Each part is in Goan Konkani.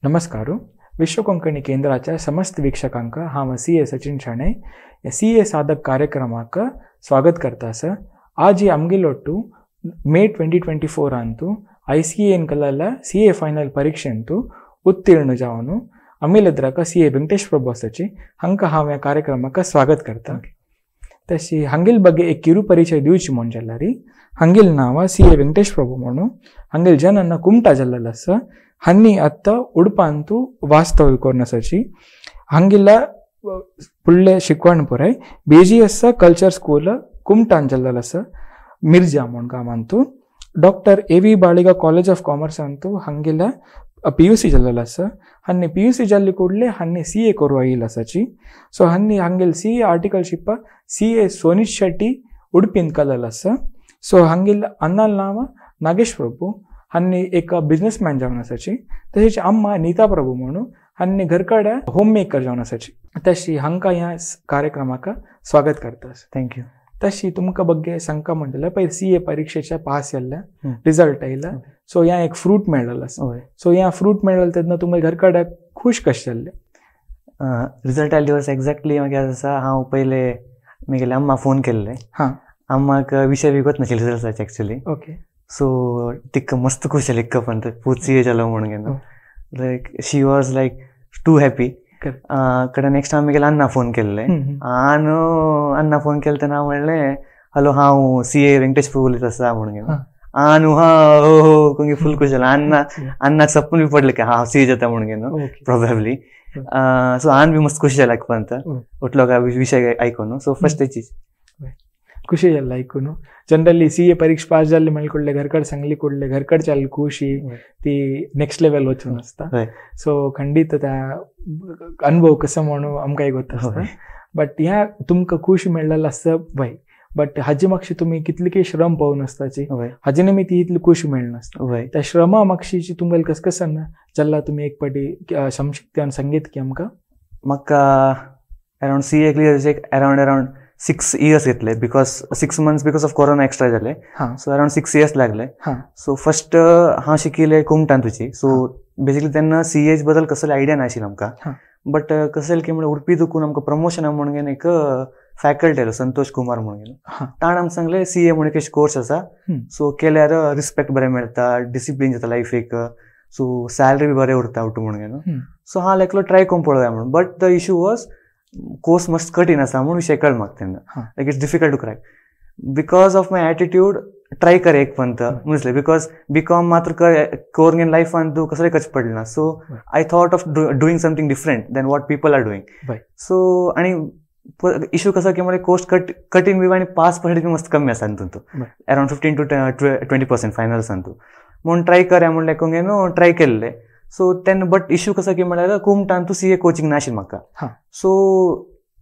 नमस्कार. विश्व कोंकणी केंद्राच्या समस्त वीक्षकांक हांव C A Sachin Shenoy C A साधक कार्यक्रमाक स्वागत करता. सर आज ही आमगेलोट्टू मे 2024 अंतु I C N कलला सी ए फायनल परीक्षेंतु उत्तीर्ण जावन आमगेलेद्राक सी ए वेंकटेश प्रभु आसाची हांकां हांव ह्या कार्यक्रमाक स्वागत करता. तशी हांगेल ಬಗ್ಗೆ एक ಕಿರು ಪರಿಚಯ दिवची म्हूण जाल्यार हांगेल नांव सी ए वेंकटेश प्रभु म्हणून, हांगेल जनन कुमटा जाल्लेलो आसा. हांणी आत्तां उडपांतू वास्तव्य करून आसाची. हांगेला फुडलें शिकवण पुराय B G S culture school कुमटान जाल्लेलो आसा, मिर्जा म्हूण गांवांतू. Doctor A V Baliga college of कॉमर्सांतू हांगेला P you see जाल्लेलो आसा. हांणी पी you see जाल्ले कूडले हांणी सी ए करूं आयिल्लो आसाची. सो हांणी हांगेल सी ए आर्टिकलशीप सी ए सोनीत शेट्टी उडपींत केलेलो आसा. सो हांगेल अण्णाल नांव नागेश प्रभू, हांणी एक बिजनेसमॅन जावन आसाची. तशेंच अम्मा नीता प्रभू म्हणून हांणी घरकडे होम मेकर जावन आसाची. तशी हांकां ह्या कार्यक्रमाक स्वागत करता. Thank you. तशी तुमकां बग्गे सांगका म्हणटा जाल्यार पयलीं सी ए परिक्षेच्या पास जाल्ले रिजल्ट आयला. सो ह्या एक फ्रूट मेळ्ळेलो आसा. सो ह्या फ्रूट मेळ्ळें तेन्ना तुमकां घरकडे खूश कशें जाल्लें? रिजल्ट आयले दिवस एक्झॅक्टली मागीर आसा हांव पयले म्हगेले अम्मा फोन केल्ले. हां, अम्माक विशय विकत नाशिल्ले रिजल्टाचे एक्चुअली. ओके. सो तिका मस्त खुश जाली इतको पण पूत सी ए जालो म्हणून घेवन, like she was like too happy. कडे नेक्स्ट हांव म्हगेले अण्णा फोन केल्ले. आनी अण्णा फोन केले तेन्ना हांव म्हणलें हॅलो हांव सी ए वेंकटेश प्रभू उलयत आसा म्हणून घेवन. आनी हा हो हो कोणी फूल खुश जालें. अण्णा अण्णाक सपन बी पडलें की हांव सी ए जाता म्हणून घेवन प्रोबेबली. सो आन बी मस्त खुश जालें आयकपांत उठलो काय विशय आयकून. सो फर्स्ट तेचीच ಖುಷಿ ಅಲ್ಲ ಐಕೂನು. ಜನರಲಿ ಸಿ ಎ ಪರೀಕ್ಷೆ ಪಾಸ್ जाल्ले म्हणले कुडले घरकड सांगली कुडले घरकडच्या खुशी ती नेक्स्ट लेवल वचून आसता. सो खंडीत त्या अनुभव कसो म्हणून आमकांय गोत आसता. बट ह्या तुमकां खुशी मेळ्ळेलो आसता वय, बट हाजे मागशी तुमी कितले श्रम पळोवन आसताची, हाजे निमित्त इतली खुशी मेळनासता. त्या श्रमा मागशीची तुमकां कस कस जाल्ला तुमी एक पाटी संक्षिप्तान सांगीत की आमकां? म्हाका अरावंड सी ए क्लियर अरावंड अरावंड 6 इयर्स घेतले, because 6 months because of corona extra जाले. सो अरावंड 6 इयर्स लागले. सो फर्स्ट हांव शिकिल्लें कुमटान तुजी. सो बेसिकली तेन्ना सी एच बद्दल कसले आयडिया नाशिल्ली आमकां. बट कसले की म्हणल्यार उडपी दुखून आमकां प्रमोशना म्हणून एक फॅकल्टी आयलो संतोष कुमार म्हणून, ताणें आमकां सांगलें सी ए म्हणून एक कोर्स आसा, सो केल्यार रिस्पेक्ट बरें मेळटा, डिसिप्लीन जाता लायफीक, सो सॅलरी बी बरें उरता उठू म्हणून. सो हांव एकलो ट्राय करून पळोवया म्हणून. But the issue was course मस्त कठीण आसा म्हणून विशय कळ म्हाका तेन्ना, like it's difficult to crack because of my attitude. Try कर एक पंत म्हणले because B com मात्र करून घेवन लायफान तूं कसलें करचें पडलें ना. So I thought of doing something different than what people are doing. So आनी इशू कसो की म्हणजे कोर्स कठीण बी आनी पास पर्सेंट बी मस्त कमी आसा तितून, अरावंड 15 to 20% फायनल्सान तूं म्हणून ट्राय करया म्हणलें घेवन ट्राय केल्लें. सो तेन्ना बट इशू कसो की म्हणल्यार कुमटान तूं सी ए कोचिंग नाशिल्लें म्हाका. So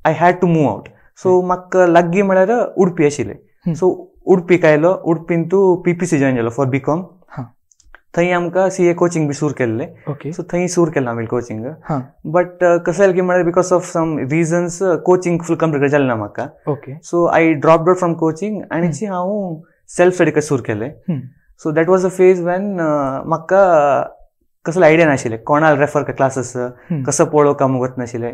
I had to move out. So म्हाका लागीं म्हळ्यार उडपी आशिल्लें. सो उडपीक आयलो, उडपीन तूं पी पी सी जॉयन जालो फॉर बी कॉम. थंय आमकां सी ए कोचिंग बी सुरू केल्लें. सो थंय सुरू केलें आमी कोचिंग. बट कशें जालें की म्हळ्यार because of some reasons coaching full complete जालें ना म्हाका. So I drop out from coaching आनी हांव सेल्फ स्टडी सुरू केलें. So that was a phase when म्हाका कसले आयडिया नाशिल्ले, कोणाक रेफर कर क्लासीस कसो पळोवंक काय गोत नाशिल्लें.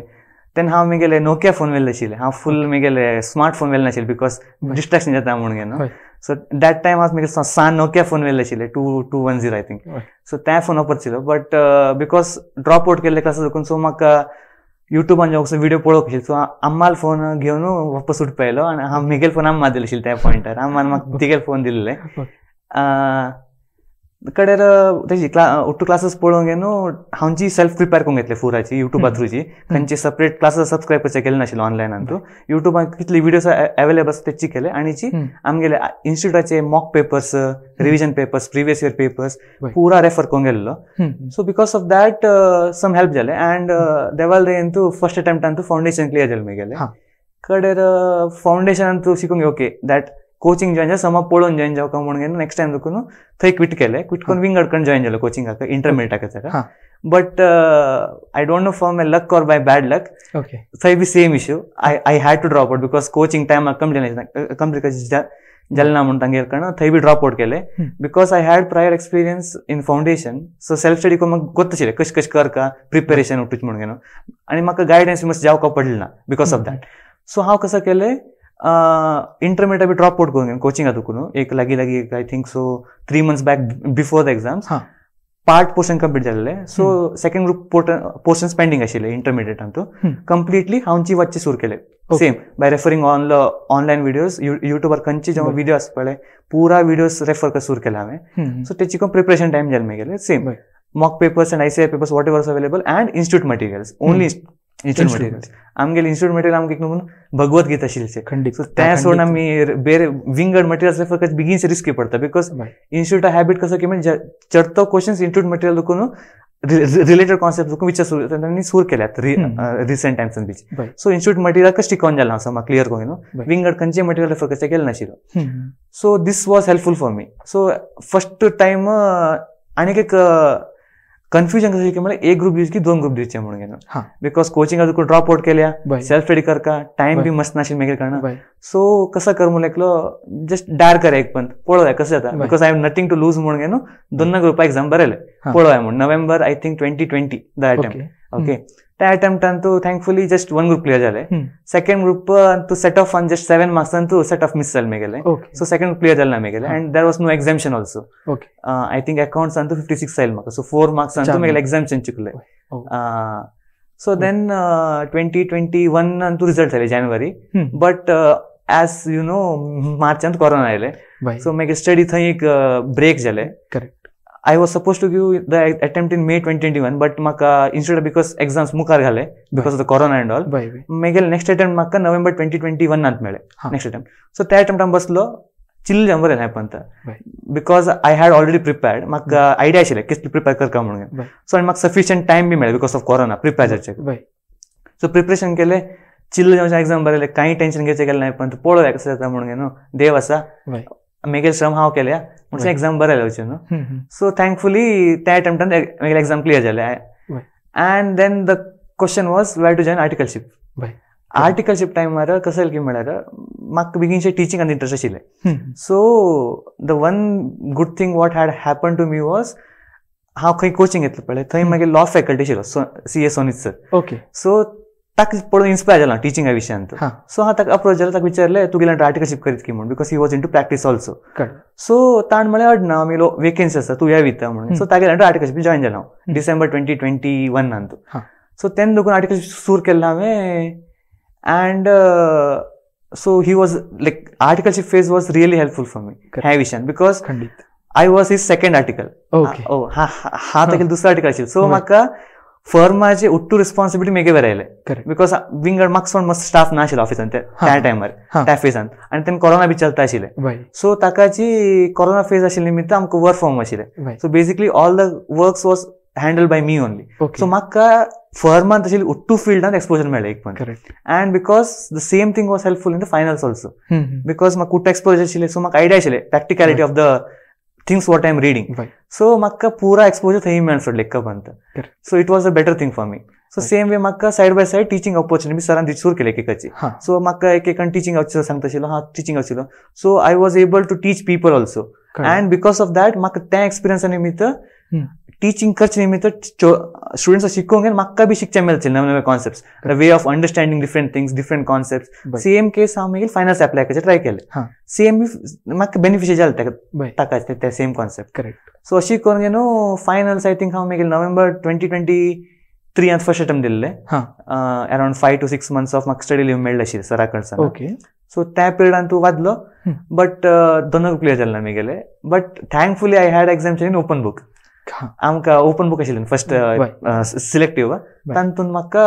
तेन्ना हांव म्हगेले नोकिया फोन व्हेल्ले आशिल्ले, हांव फूल म्हगेले स्मार्ट फोन व्हेले नाशिल्ले because distraction जाता म्हणून घेवन. सो that time हांव म्हगेले सान नोकिया फोन व्हेल्ले आशिल्ले 2210 I think. सो त्या फोन वापरशिल्लो. बट because drop out केल्ले क्लासीस देखून सो म्हाका युट्यूबान जेन्ना कसो व्हिडियो पळोवंक आशिल्लो. सो अम्माल फोन घेवन वापस उडपा आयलो आनी हांव म्हगेले फोन अम्मा दिले आशिल्ले त्या पॉयंटार, अम्मान म्हाका तिगेले फोन दिल्ले. कडेर तेजी उट्टू क्लासीस पळोवंक घेवन हांवची सेल्फ प्रिपेर करूंक घेतले फुराची युट्यूबा थ्रूची. खंयचे सेपरेट क्लासीस सबस्क्रायब करचे केले नाशिल्ले ऑनलायनान, तूं युट्यूबान कितले व्हिडियोज अवेलेबल आसा तेची केले. आनी आमगेले इन्स्टिट्यूटाचे mock papers, revision papers, previous year papers पुरा रेफर करूंक गेल्लो. So because of that some help जालें. अँड देवाल दयेन तूं फर्स्ट अटेम्प्टान तूं फावंडेशन क्लियर जालें म्हगेलें. कडेर फावंडेशनान तूं शिकूंक ओके that coaching join जालें, समा पळोवन जॉयन जावं म्हणून नेक्स्ट टायम देखून थंय क्विट केलें. क्विट करून विंगड करून जॉयन जालो कोचिंगाक, इंटरमिडिएटाक. But I don't know for my luck or by bad luck, थंय बी same issue, I had to drop out because coaching time complete complete जालें ना म्हणून तांगेर कारण थंय बी ड्रॉप आउट केले because I had prior experience in foundation. So self study करून म्हाका गोत आशिल्लें कशें कशें करका प्रिपेरेशन उठूच म्हणून घेवन, आनी म्हाका गायडन्स मातशें जावका पडलें ना because of that. सो हांव कसो केलें, इंटरमिडिएट बी ड्रॉप आउट करून घेवन कोचिंगा दुकून एक लागीं लागीं I think so 3 months back before the exams part portion complete जाल्ले. So second group portions pending आशिल्ले इंटरमिडिएटांतू कंप्लिटली हांवची वाचचे सुरू केले same by referring online videos. युट्यूबार खंयचे जेव्हा व्हिडिओ आसता पळय पुरा व्हिडिओज रेफर कर सुरू केले हांवें. सो तेची प्रिपरेशन टायम जालें मागीर same mock papers and ICAI papers whatever available and institute materials, only institute materials. आमगेले इन्स्टिट्यूट मटेरियल आमकां एक म्हणून भगवत गीता आशिल्लें खंडीत. सो तें सोडून आमी बेरे विंगड मटेरियल्स रेफर करचे बेगीनशें रिस्की पडटा because institute habit कसो की म्हणजे चडतो क्वेश्चन्स इन्स्टिट्यूट मटेरियल दुखून रिलेटेड कॉन्सेप्ट दुखून विचार सुरू तांणी सुरू केल्यात रिसेंट टायम्सान बीच. So institute material stick on जालें आसा म्हाका क्लियर करून न्हू, विंगड खंयचे मटेरियल रेफर करचें गेलें नाशिल्लो. So this was helpful for me. So first time आनीक एक कन्फ्युजन कशें की म्हळ्यार एक ग्रुप दिवचे की दोन ग्रुप दिवचे म्हणून घेवन, because coaching तुका ड्रॉप आउट केल्या, सेल्फ स्टडी करका टायम बी मस्त नाशिल्लो मागीर कारण. सो कसो कर म्हणून एकलो जस्ट डार कर एक पण पळोवया कसं जाता because I have nothing to lose म्हणून घेवन दोन ग्रुपा एक्झाम बरयले पळोवया म्हणून. November I think 2020 the attempt. Okay, त्या अटेम्प्टान तू thankfully just one group clear जाले. सेकंड ग्रुप तू सेट ऑफ जस्ट 7 मार्क्सान तू सेट ऑफ मिस जाले मागेले. सो सेकंड ग्रुप क्लियर जाले ना मागेले and there was no exemption also. I think अकाउंट्सान तू 56 आयले म्हाका, सो 4 मार्क्सान तू मागेले एक्झाम्शन चुकले. सो then 2021 तू रिजल्ट जाले जानेवारी, बट एज you know मार्चांत कोरोना आयले. सो मागीर स्टडी थंय एक ब्रेक जाले. Correct. I was supposed to give the attempt in May 2021, but म्हाका instead because exams मुखार घाले because of the corona and all, मागीर नेक्स्ट अटेम्प्ट म्हाका नोव्हेंबर 2021 मेळ्ळे नेक्स्ट अटेम्प्ट. सो त्या अटेम्प्टान बसलो चिल्ल जावन बरें न्हय because I had already prepared, म्हाका आयडिया आशिल्लें कितले प्रिपेर करता म्हणून. सो आनी म्हाका सफिशियंट टायम बी मेळ्ळें because of corona prepare जावचें. सो प्रिपरेशन केलें, चिल्ल जावन एक्झाम बरयलें, कांय टेन्शन घेवचें गेलें ना पण पळोवया कसं जाता म्हणून न्हू, देव आसा मागीर श्रम हांव केल्या म्हणून एक्झाम बरयलें वचून न्हू. सो थँकफुली त्या अटेम्प्टान मागीर एक्झाम क्लियर जालें. And then the question was where to join articleship. Articleship टायमार कसं की म्हळ्यार म्हाका बेगीनशें टिचींगान इंट्रस्ट आशिल्लें. So the one good thing what had happen to me was हांव खंय कोचिंग घेतलें पळय थंय मागीर लॉ फॅकल्टी आशिल्लो CA Sonit sir. Okay, so ताका पळोवन इन्स्पायर जालो टिचिंगा विशयांत. सो हांव ताका अप्रोच जालो, ताका विचारलें तूं गेल्यार आर्टिकलशीप करीत की म्हणून because he was into practice also. So ताणें म्हळें अड ना आमी वेकेन्सी आसा तूं या वयता म्हणून. सो तागेल्या आर्टिकलशीप जॉयन जालो हांव डिसेंबर 2021. सो तेन्ना देखून आर्टिकलशीप सुरू केल्लें हांवें. And so he was like articleship phase was really helpful for me ह्या विशयान because I was his second article. हा तागेलो दुसरो आर्टिकल आशिल्लो. सो म्हाका फर्माचे उट्टू रिस्पॉन्सिबिलिटी मेगे आयले because विंगड म्हाका सोड मस्त स्टाफ ना आशिल्लो ऑफिसान त्या टायमार त्या फेजान, आनी तेन्ना कोरोना बी चलता आशिल्लें. सो ताकाची कोरोना फेज आशिल्ले निमित्त आमकां वर्क फ्रॉम आशिल्लें. So basically all the works was handle by me only. So म्हाका फर्मान तशी उट्टू फिल्डान एक्सपोजर मेळ्ळें एक पण. And because the same thing was helpful in the finals also because म्हाका कुठं एक्सपोजर आशिल्लें. सो म्हाका आयडिया आशिल्लें practicality of the things what I am reading. So म्हाका पुरा एक्सपोजर थंय मेळ्ळें सोडलें लेखा पर्यंत. So it was a better thing for me. So same way म्हाका side by side teaching opportunity सरान सुरू केली एकेकाची. सो म्हाका एक एकान टिचींग सांगता आशिल्लो, हांव टिचींग आशिल्लो. So I was able to teach people also and because of that म्हाका त्या एक्सपिरियन्सा निमित्त टिचींग करचे निमित्त स्टुडंट्स शिकोवंक म्हाका बी शिकचें मेळचें नवे नवे concepts, the way of understanding different things, different concepts. Same case हांव मागीर फायनल्स एप्लाय करचें ट्राय केलें. सेम म्हाका बेनिफिशियल जालें ताका ते सेम कॉन्सेप्ट. करेक्ट. सो अशी करून न्हू फायनल्स I think हांव मागीर नोव्हेंबर 2023 फर्स्ट अटेम्प्ट दिल्ले. Around 5 to 6 months of म्हाका स्टडी लीव मेळ्ळें आशिल्लें सरा कडच्यान. ओके. सो त्या पिरियडान तूं वादलो बट दोनूय क्लियर जालें ना मागीर. But thankfully I had exemption in open book. आमकां ओपन बूक आशिल्लें फर्स्ट सिलेक्टीव, तातूंत म्हाका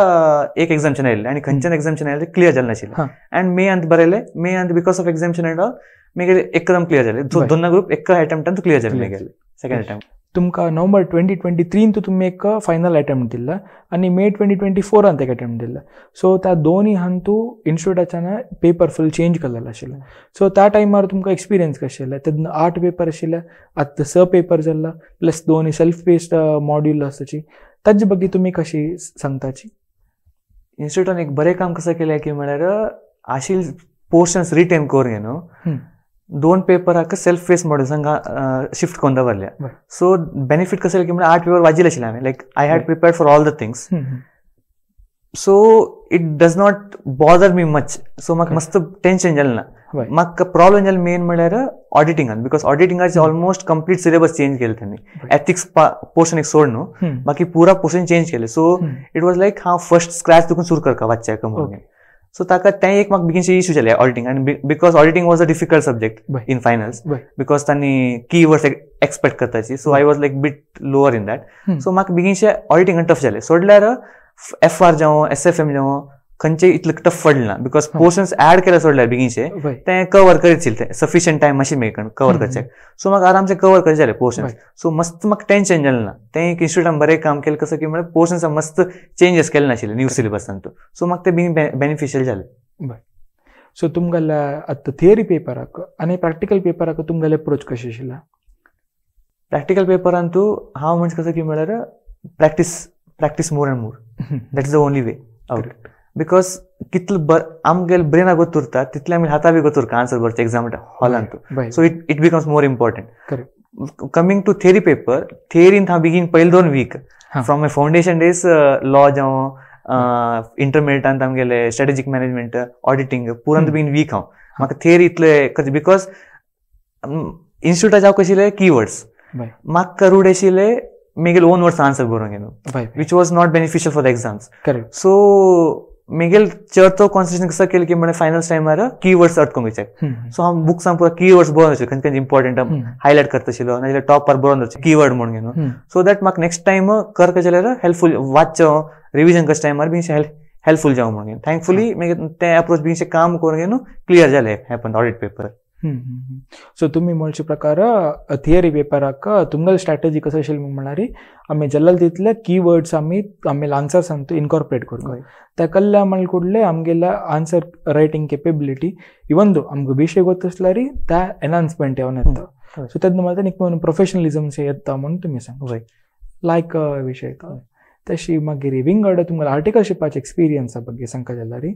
एक एक्झाम्शन आयिल्लें आनी खंयच्यान एक्झाम्शन आयिल्लें क्लियर जालें नाशिल्लें. अँड मे अंत बरयलें, मे अंत because of exemption and all मागीर एकदम क्लियर जालें. दोन ग्रुप एका अटेम्प्टान क्लियर जालें मागीर सेकंड अटेम्प्ट. तुमकां नोव्हेंबर 2023 तुमी एक फायनल अटेम्प्ट दिल्ला आनी मे 2024 एक अटेम्प्ट दिल्ला. सो त्या दोनूय हांतू इन्स्टिट्यूटाच्यान पेपर फूल चेंज केलेलो आशिल्लो. सो त्या टायमार तुमकां एक्सपिरियन्स कशें आशिल्लें? तेन्ना 8 पेपर आशिल्ले, आतां 6 पेपर जाल्ला, प्लस दोनूय सेल्फ बेस्ड मॉड्यूल आसाची. ताजे ಬಗ್ಗೆ तुमी कशी सांगताची? इन्स्टिट्यूटान एक बरें काम कसं केलें की म्हळ्यार आशिल पोर्शन्स रिटेन करून न्हू 2 पेपराक सेल्फ फेस मॉडल्स शिफ्ट करून दवरल्या. सो बेनिफीट कसं की म्हळ्यार 8 पेपर वाजिल्ले आशिल्ले हांवें, like I had prepared for all the things, so it does not bother me much. So म्हाका मस्त टेन्शन जालें ना. म्हाका प्रॉब्लम जालें मेन म्हळ्यार ऑडिटिंगान, because ऑडिटिंगाचे ऑलमोस्ट कंप्लीट सिलेबस change केले त्यांनी, एथिक्स पोर्शन एक सोड न्हू, बाकी पुरा पोर्शन चेंज केले. सो it was like हांव फर्स्ट स्क्रॅच तुका सुरू करता वाचच्याक म्हणून. सो ताका तें एक म्हाका बेगीनशे इश्यू जाले ऑडिटींग, आनी because auditing was a difficult subject in finals, because तांणी की वर्ड्स एक्सपेक्ट करताची. So I was like bit lower in that. So म्हाका बेगीनशे ऑडिटिंगान टफ जालें. सोडल्यार एफ आर जावं एस एफ एम जावं खंयचे इतलें टफ पडलें ना, because portions add केले सोडल्यार बेगीनशे तें कवर करीत आशिल्लें, तें सफिशियंट टायम मातशें मेळटा कवर करच्याक. सो म्हाका आरामसे कवर करचें जालें पोर्शन्स. सो मस्त म्हाका टेन्शन जालें ना. तें एक इन्स्टिट्यूटान बरें काम केलें कसं की म्हळ्यार पोर्शन्स मस्त चेंजीस केले नाशिल्ले न्यू सिलेबसान, सो म्हाका तें बेगीन बेनिफिशियल जालें. बरें, सो तुमगेल्या आतां थियरी पेपराक आनी प्रॅक्टिकल पेपराक तुमगेले अप्रोच कशें आशिल्लें? प्रॅक्टिकल पेपरान तूं हांव म्हणजे कसं की म्हळ्यार practice practice more and more, that is the only way out. Because कितले बर आमगेले ब्रेनाक गोत उरता तितले आमी हाता बी गोत उरता आन्सर बरचे एग्जाम हॉलांत. So it becomes more important. Coming to theory paper, थियरीन हांव बेगीन पयले 2 week from my foundation days law जावं इंटरमिडिएटान आमगेले स्ट्रेटेजीक मॅनेजमेंट ऑडिटींग पुरान बेगीन वीक हांव. म्हाका थियरी इतले because इन्स्टिट्यूटाचे हांव कशिले कीवर्ड्स म्हाका रूड आशिल्ले मेगेले ओन वर्ड्स आन्सर बरोवंक न्हू, which was not beneficial for the exams. So मेगेल चड तो कॉन्सन्ट्रेशन कसं केलें की म्हळ्यार फायनल्स टायमार कीवर्ड्स अटकोंक वयचे. सो हांव बुक्सान पुरा कीवर्ड्स बरोवन दवरचे, खंयचे खंयचे इम्पॉर्टंट हायलायट करता आशिल्लो, नाजाल्यार टॉपार बरोवन दवरचे कीवर्ड म्हणून न्हू, सो that म्हाका नेक्स्ट टायम करता जाल्यार हेल्पफूल वाचचो रिविजन करच्या टायमार बीन हेल्पफूल जावं म्हणून. थँकफुली मागीर तें अप्रोच बीन काम करून न्हू क्लियर जालें हें ऑडिट पेपर. सो तुमी म्हणचे प्रकार थियरी पेपराक तुमगेले स्ट्रॅटजी कसं आशिल्ली म्हळ्यार आमी जल्ल तितले कीवर्ड्स आमी आमगेले आन्सर्स इनकॉर्पोरेट करूं. त्या कल्ल्या म्हळ्या कुडले आमगेले answer writing capability even though आमकां विशय गोत आसल्यार त्या एनहान्समेंट येवन येता. सो तेन्ना म्हाका एक प्रोफेशनलिजम येता म्हणून तुमी सांग लायक विशय. तशी मागीर विंगड तुमकां आर्टिकलशिपाचे एक्सपिरियन्सा ಬಗ್ಗೆ सांगता जाल्यार,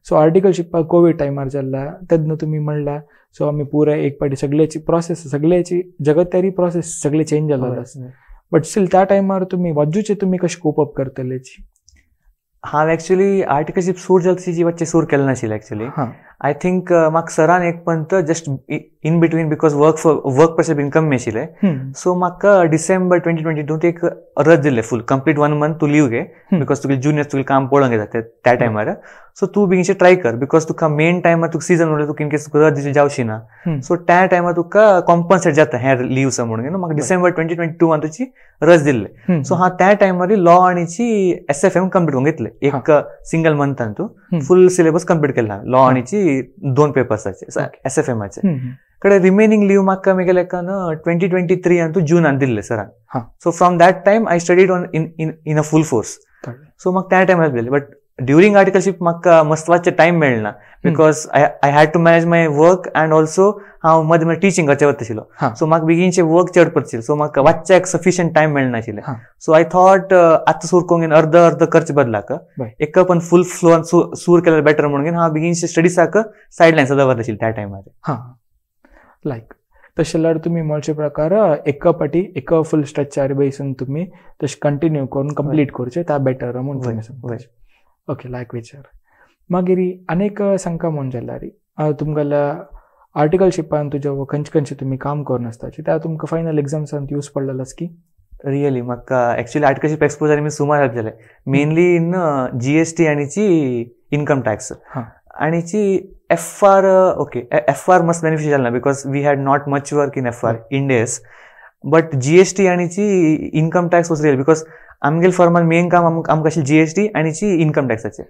सो आर्टिकलशिपाक कोवीड टायमार जाल्ला तेन्ना तुमी म्हणला सो आमी पुराय एक पाटी सगळ्याची प्रोसेस सगळ्याची जगत्यारी प्रोसेस सगळे चेंज जाल्लो आसा, बट स्टील त्या टायमार तुमी वाजूचे तुमी कशें कोप अप करतलेची? हांव एक्चुअली आर्टिकलशीप सूर जाता तशी जिवाचे सूर केलें नाशिल्लें एक्चुअली. I think म्हाका सरान एक Pant just in between because work work pressure बीन कमी आशिल्लें, सो म्हाका डिसेंबर 2022 एक रज दिल्लें फूल कंप्लीट 1 मंथ तूं लीव घे, because तुगे ज्युनियर्स तुगे काम पळोवंक येता त्या टायमार, सो तूं बेगीनशें ट्राय कर because तुका मेन टायमार तुका सिजन उरलें तुका इनकेस तुका रज दिवची जावची ना, सो त्या टायमार तुका कॉम्पन्सेट जाता हें लीव्स म्हणून न्हू. म्हाका डिसेंबर 2022 तुजी रज दिल्लें. सो हांव त्या टायमार लॉ आनीची एस एफ एम कंप्लीट करून घेतलें एक सिंगल मंथान, तूं फूल सिलेबस कंप्लीट केला लॉ आनीची 2 पेपर्साचे एस एफ एमाचे. कडे रिमेनिंग लीव म्हाका मेगेले लेखान 2023 अंतू जूनान दिल्ले सरान. So from that time I studied on in in a full force. So म्हाका त्या टायमार दिल्ले, बट ड्युरींग आर्टिकलशीप म्हाका मस्त वाचचे टायम मेळना because I had to manage my work and also हांव मदीं मदीं टिचींग करचें वता आशिल्लो, सो म्हाका बेगीनशें वर्क चड पडशिल्लें, सो म्हाका वाचच्याक सफिशियंट टायम मेळनाशिल्लें. सो I thought आतां सूर करूंक अर्द अर्द करचे बदलाक एक पण फूल फ्लोआन सूर केल्यार बेटर म्हणून हांव बेगीनशें स्टडीसाक सायड लायन सदां वता आशिल्लें त्या टायमार. हां, लायक तशें जाल्यार तुमी म्हणचे प्रकार एका पाटी एका फूल स्ट्रेचार बैसून तुमी तशें कंटिन्यू करून कंप्लीट करचें त्या बेटर म्हणून तुमी सांगता. ओके, लायक विचार. मागीर आनीक सांगका म्हूण जाल्यार तुमगेल्या आर्टिकलशिपान तुज्या खंयचे खंयचे तुमी काम करून आसताचे त्या तुमकां फायनल एग्जाम्सान यूज पडलेलो आसा की? रियली म्हाका एक्चुअली आर्टिकलशीप एक्सपोजर मी सुमार हेल्प जालें, मेनली इन GST आनीची इनकम टॅक्स आनीची F R. Okay, F R must beneficial जालें ना because we had not much work in F R in days, but GST आनीची income tax was real because आमगेले फर्मान मेन काम आमकां आशिल्लें GST आनीची इनकम टॅक्साचें,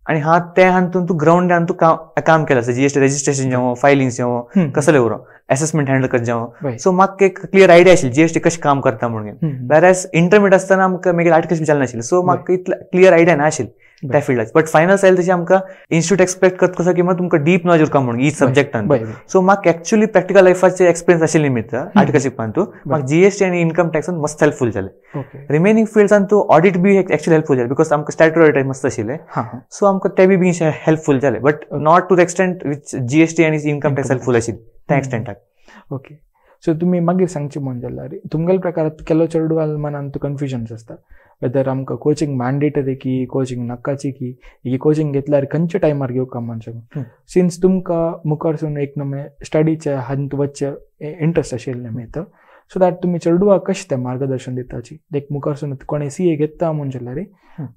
आनी हा ते हातून तूं ग्रावंडान तूं काम केलें आसा, GST registration जावं फायलिंग्स जावं कसलें उरो एसेसमेंट हँडल करचें जावं, सो म्हाका एक क्लियर आयडिया आशिल्ली GST कशें काम करता म्हणून. वेर एज इंटरमिडिएट आसतना आमकां मागीर आर्टिकलशीप जालें नाशिल्लें, सो म्हाका इतलें क्लियर आयडिया नाशिल्ली. त्या फिल्डाचे. बट फायनल्स आयले तशी आमकां इन्स्टिट्यूट एक्सपेक्ट करता कसो की तुमकां डीप नॉलेज उरका म्हणून ईच सब्जेक्टान. सो म्हाका एक्चुअली प्रॅक्टिकल लायफाचे एक्सपिरियन्स आशिल्ले निमित्त आर्टिकल शिकपान तूं म्हाका जीएसटी आनी इन्कम टॅक्सान मस्त हेल्पफूल जाले. रिमेनिंग फिल्ड्सान तूं ऑडिट बी एक्चुअली हेल्पफूल जाले because आमकां स्टॅट्युटरी ऑडिट मस्त आशिल्ले. सो आमकां ते बी हेल्पफूल जाले but not to the extent which GST आनी इन्कम टॅक्स हेल्पफूल आशिल्ली त्या एक्सटेंटाक. ओके, सो तुमी मागीर सांगचे म्हूण जाल्यार तुमगेले प्रकारात केलो चेडवाल मनान तूं कन्फ्युजन्स आसता वेदर आमकां कोचिंग मॅन्डेटरी की कोचिंग नाकाची की ही कोचिंग घेतल्यार खंयच्या टायमार घेवका म्हण शकून. सिन्स तुमकां मुखारसून एक नमे स्टडीचे हातूंत वचचे इंट्रस्ट आशिल्लें निमित्त सो that तुमी चेडवाक कशें तें मार्गदर्शन दिताची लायक मुखारसून कोणें सी ए घेता म्हूण जाल्यार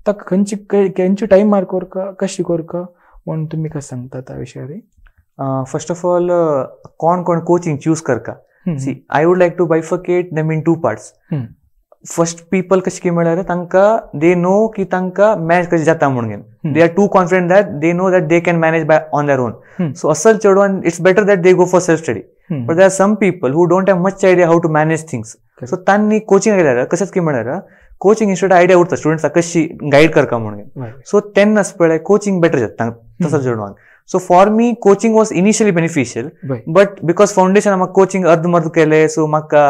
ताका खंयचे खंयच्या टायमार करका कशें करका म्हूण तुमी कशें सांगता त्या विशयार? फर्स्ट ऑफ ऑल कोण कोण कोचिंग चूज करका. See, I would like to bifurcate them in two parts. First people कशें की म्हळ्यार तांकां they know की तांकां मॅनेज कशें जाता म्हणून. They are too confident that they know that they can manage by on their own. So असल चेडवान it's better that they go for self study. But there are some people who don't have much idea how to manage things. So तांणी कोचिंग केल्यार कशेंच की म्हळ्यार कोचिंग इन्स्टिट्यूट आयडिया उरता स्टुडंट्साक कशी गायड करका म्हणून. सो तेन्नाच पळय कोचिंग बेटर जाता तसो चेडवांक. So for me coaching was initially beneficial but because foundation म्हाका कोचिंग अर्द मर्द केलें सो म्हाका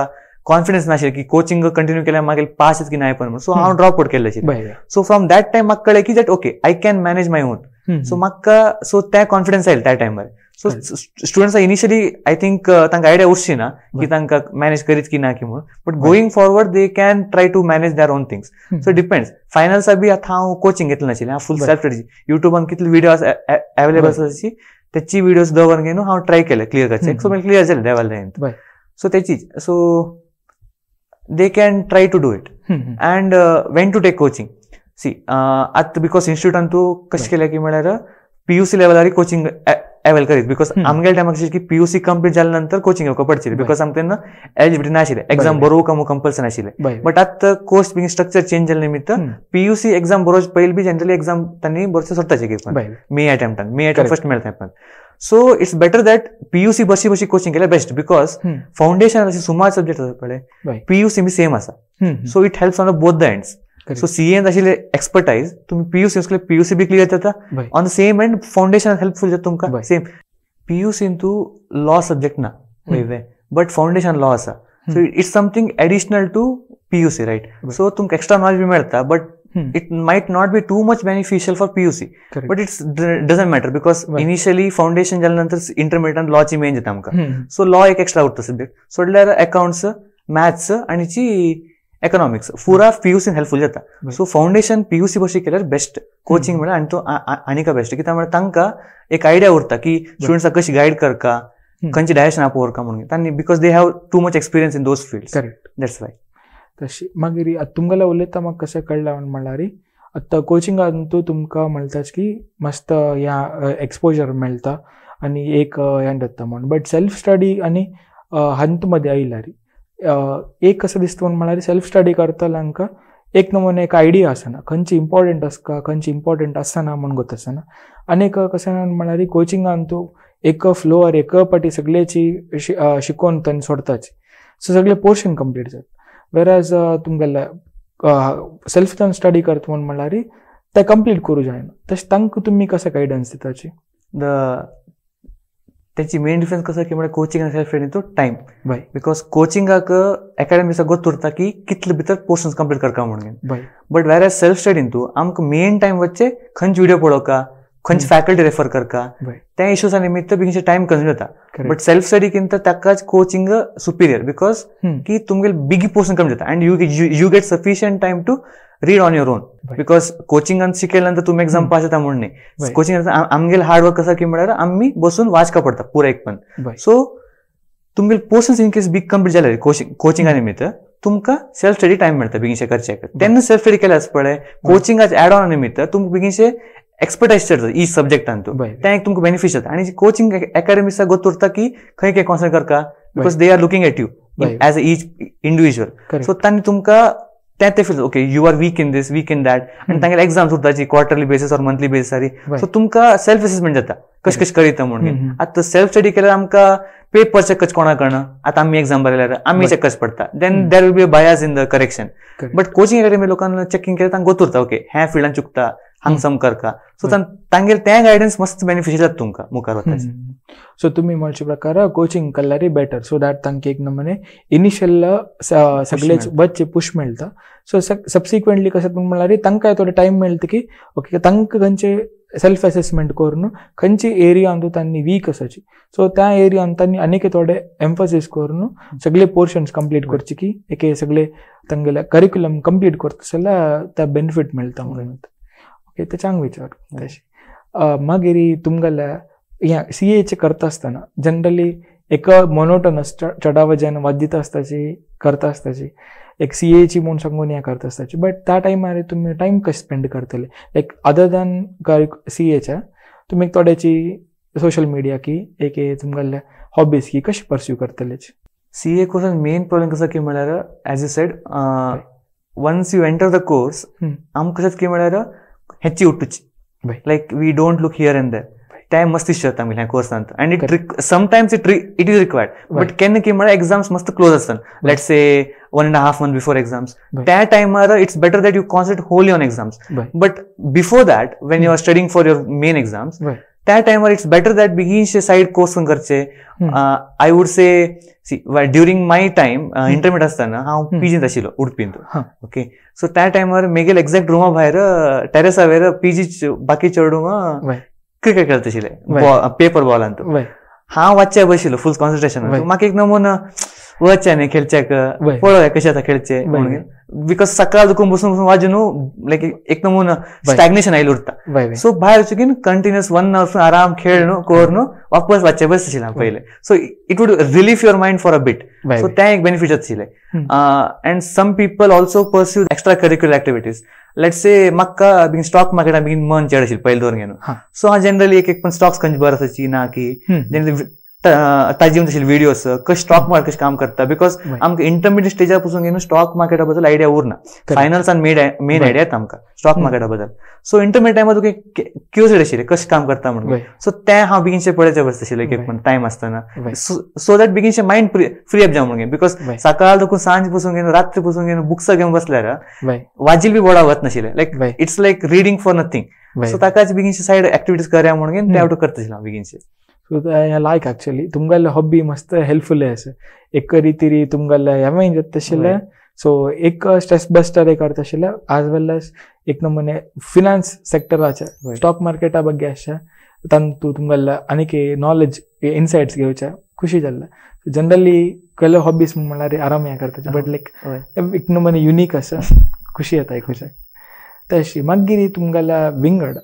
कॉन्फिडन्स नाशिल्लें की कोचिंग कंटिन्यू केल्यार मागीर पास की नाय पण सो हांव ड्रॉप आउट केल्लें आशिल्लें. सो फ्रॉम that time म्हाका कळ्ळें की that okay I can manage my own. So म्हाका सो तें कॉन्फिडन्स आयलें त्या टायमार. So students initially I think तांकां आयडिया उरची ना की तांकां मॅनेज करीत की ना की म्हणून but going forward they can try to manage their own things. So depends. फायनल्सा बी आतां हांव कोचिंग घेतलें नाशिल्लें, हांव फूल सेल्फ स्टडी युट्यूबान कितले व्हिडियो अवेलेबल आसा तशी तेची व्हिडियोज दवर घेवन हांव ट्राय केले क्लियर करचे. सो मागीर क्लियर जालें देवाल्या दयेन. सो तेचीच so they can try to do it. And when to take coaching see आतां because इन्स्टिट्यूटान तूं कशें केलें की म्हळ्यार पीयूसी लेवलार कोचिंग अवेल करीत because आमगेल्या टायमार कशें की पीयूसी कंप्लीट जाल्या नंतर कोचिंग घेवपाक पडचें because आमकां तेन्ना एलिजिबिलिटी नाशिल्लें, एग्जाम बरोवंक आमकां कंपल्सरी नाशिल्लें. बट आतां कोर्स बीन स्ट्रक्चर चेंज जाल्ले निमित्त पीयूसी एग्जाम बरोवचे पयलीं बी जनरली एग्जाम तांणी बरोवचे सोडटाचे की मे अटेम्प्टान मे अटेम्प्ट फर्स्ट मेळटा पण. So it's better that PUC बशी बशी कोचिंग केल्यार बेस्ट because foundation अशे सुमार सब्जेक्ट आसा पळय पीयूसी बी सेम आसा. So it helps on both the ends. So CA आशिल्ले एक्सपर्टायज तुमी पीयूसी केल्यार पीयूसी बी क्लियर जाता on the same end foundation helpful जाता तुमकां सेम. पीयूसीन तूं लॉ सब्जेक्ट ना वय बट फावंडेशन लॉ आसा. So it's something additional to PUC right. So तुमकां एक्स्ट्रा नॉलेज बी मेळटा but it might not be too much beneficial for PUC. But it's doesn't matter because initially foundation जाल्या नंतर इंटरमिडिएटान लॉची मेन जाता आमकां. सो लॉ एक एक्स्ट्रा उरता सब्जेक्ट सोडल्यार अकाउंट्स मॅथ्स आनी इकॉनॉमिक्स पुरा पीयूसीन हेल्पफूल जाता. सो फावंडेशन पीयूसी बशी केल्यार बेस्ट कोचिंग म्हळ्यार आनी तो आनीक बेस्ट कित्याक म्हळ्यार तांकां एक आयडिया उरता की स्टुडंट्साक कशी गायड करका खंयचे डायरेक्शन आप व्हरका म्हणून तांणी because they have too much experience in those fields. That's why. तशी मागीर आतां तुमगेलें उलयता म्हाका कशें कळ्ळें म्हणल्यार आतां कोचिंगान तूं तुमकां म्हणटाच की मस्त ह्या एक्सपोजर मेळटा आनी एक हें जाता म्हूण बट सेल्फ स्टडी आनी हातूंत मदें आयल्यार एक कसं दिसता म्हण म्हणल्यार सेल्फ स्टडी करतल्यांक एक नमुने एक आयडिया आसना खंयची इम्पॉर्टंट आसता खंयची इम्पॉर्टंट आसना म्हूण गोत आसना. आनी एक कशें म्हणल्यार कोचिंगान तूं एक फ्लोअर एक पाटी सगळ्याची शिकोवन तांणी सोडताची सो सगळे पोर्शन कंप्लीट जाता. वेराज तुमगेले सेल्फ स्टडी करता म्हूण म्हणल्यार ते कंप्लीट करूं जायना तशें तांकां तुमी कशें गायडन्स दिताची? त्याची मेन डिफरन्स कसो की म्हळ्यार कोचिंग आनी सेल्फ स्टडी तो टायम because कोचिंगाक एकाडेमीचो गोत उरता की कितले भितर पोर्शन्स कंप्लीट करका म्हणून बट वेर एज सेल्फ स्टडीन तूं आमकां मेन टायम वचचे खंयचे व्हिडिओ पळोवका खंयचे फॅकल्टी रेफर करका त्या इश्यूसा निमित्त बेगीनशे टायम कंज्यूम जाता. बट सेल्फ स्टडी किंत ताकाच कोचिंग सुपिरियर because की तुमगेले बेगी पोर्शन कमी जाता and you get sufficient time to read on your own because कोचिंगान शिकयल्या नंतर तुमी एक्झाम पास जाता म्हणून न्ही. कोचिंग आमगेले हार्ड वर्क कसा की म्हळ्यार आमी बसून वाचका पडटा पुरा एक पण. सो तुमगेले पोर्शन्स इन केस बीग कंप्लीट जाले कोचिंगा निमित्त तुमकां सेल्फ स्टडी टायम मेळटा बेगीनशे करचे. तेन्ना सेल्फ स्टडी केल्यार पळय कोचिंगाचे एड ऑन निमित्त तुमकां बेगीनशे एक्सपर्टायज चड जाता ईच सब्जेक्टान तूं तें एक तुमकां बेनिफीट जाता. आनी कोचिंग एकाडेमीसा गोत उरता की खंय खंय कॉन्सन्ट्रेट करका because they are looking at you as a each individual. So तांणी तुमकां ते feel okay you are weak in this weak in that आनी तांगेले एग्जाम्स उरताची क्वॉर्टरली बेसीस ऑर मंथली बेसिसारी. सो तुमकां सेल्फ असेसमेंट जाता कशें कशें करीता म्हणून. आतां सेल्फ स्टडी केल्यार आमकां पेपर चेक कशें कोणा कळना आतां आमी एग्जाम बरयल्यार आमी चेक कशें पडटा then there will be a bias in the correction. But coaching academy लोकांना चेकिंग केल्यार तांकां गोत उरता ओके ह्या फिल्डान चुकता हांग सम करका. सो तांगेले तें गायडन्स मस्त बेनिफिशियल जाता तुमकां मुखार वता. सो तुमी म्हणचे प्रकार कोचिंग केल्यार बेटर, सो that तांकां एक नमुने इनिशियल सगळे बच्चे पुश मेळटा. सो सबसिक्वेंटली कशें म्हणल्यार तांकां थोडे टायम मेळटा की ओके तांकां खंयचे सेल्फ असेसमेंट करून खंयचे एरियांतू तांणी वीक आसाची, सो त्या एरियान तांणी आनीक थोडे एम्फसीस करून सगळे पोर्शन्स कंप्लीट करचे की एके सगळे तांगेले करिक्युलम कंप्लीट करता जाल्यार त्या बेनिफीट मेळटा म्हणून. ओके, ते चांग विचार तशें. मागीर तुमगेल्या ह्या सीएचे करता आसतना जनरली एक मोनोटनस चडाव जेन्ना वाद्यता आसताची करता आसताची एक सीएची म्हूण सांगून हें करता आसताची, बट त्या टायमार तुमी टायम कशें स्पेंड करतले लायक अदर दॅन सीएच्या तुमी थोड्याची सोशल मिडिया की एक तुमगेल्या हॉबीज की कशें पर्स्यू करतले? सीए कोर्सान मेन प्रॉब्लेम कसो की म्हळ्यार as you said once you enter the course आमकां कशें की म्हळ्यार हेची उठूची, like we don't look here and there. ते मस्त इश्यू जाता आमगेल्या कोर्सांत and it sometimes it it is required, but केन्ना की म्हळ्यार एग्जाम्स मस्त क्लोज आसतात, let's say 1.5 month before exams, त्या टायमार it's better that you concentrate wholly on exams. But before that when you are studying for your main exams त्या टायमार it's better that बेगीनशे side course करचे. I would say see during my time intermediate आसतना हांव पीजींत आशिल्लो उडपींत. ओके, सो त्या टायमार मेगेल एक्झॅक्ट रुमा भायर टेरेसा वयर पीजी बाकी चेडूं क्रिकेट खेळत आशिल्ले पेपर बॉलांत. हांव वाचच्या बशिल्लो फूल कॉन्सन्ट्रेशन, म्हाका एक नमुना वचचें न्ही खेळच्याक, पळोवया कशें आतां खेळचें म्हणून, because सकाळ दुखून बसून बसून वाजून न्हू लायक एक नमुना स्टॅग्नेशन आयिल्लें उरता. सो भायर वचून कंटिन्युअस 1 our आराम खेळ न्हू कर न्हू वापस वाचचे बस आशिल्लें हांव पयलें. So it would relieve your mind for a bit, so तें एक बेनिफीट आशिल्लें. And some people also pursue extra curricular activities. Let's say म्हाका बेगीन स्टॉक मार्केटा बेगीन मन चड आशिल्लें पयलीं दवरून घेवन, सो हांव जनरली एक एक पण स्टॉक्स खंयचे बरे आसाची ना की जनरली ताजी आशिल्ले व्हिडियोज कशें स्टॉक मार्केट कशें काम करता, because आमकां इंटरमिडिएट स्टेजार पसून घेवन स्टॉक मार्केटा बद्दल आयडिया उरना, फायनल्सान मेन आयडिया येता आमकां स्टॉक मार्केटा बद्दल. सो इंटरमिडिएट टायमार तुका क्युरियोसिटी आशिल्ली कशें काम करता म्हणून, सो तें हांव बेगीनशें पळयचें बसता आशिल्लें एक एक टायम आसतना, सो that बेगीनशें मायंड फ्री up जावं म्हणून, because सकाळ दुखून सांज पसून घेवन रात्री पसून घेवन बुक्सां घेवन बसल्यार वाजील बी बोर्डा वचनाशिल्लें, like it's like reading for nothing. So ताकाच बेगीनशें सायड एक्टिविटीज करया म्हणून तें करता आशिल्लें हांव बेगीनशें. सो लायक एक्चुअली तुमगेले हॉबी मस्त हेल्पफुल आसा एक रितीरी तुमगेले हें जाता आशिल्लें. सो एक स्ट्रेस बस्टर करता आशिल्लें एज वेल एज एक नमुने फिनान्स सेक्टराचे स्टॉक मार्केटा ಬಗ್ಗೆ आसा तांतू तुमगेले आनीक नॉलेज इनसायट्स घेवचे खुशी जाल्लें. जनरली केले हॉबीज म्हणल्यार आराम हें करता, बट लायक एक नमुने युनीक आसा, खुशी येता खुशी. तशी मागीर तुमगेल्या विंगड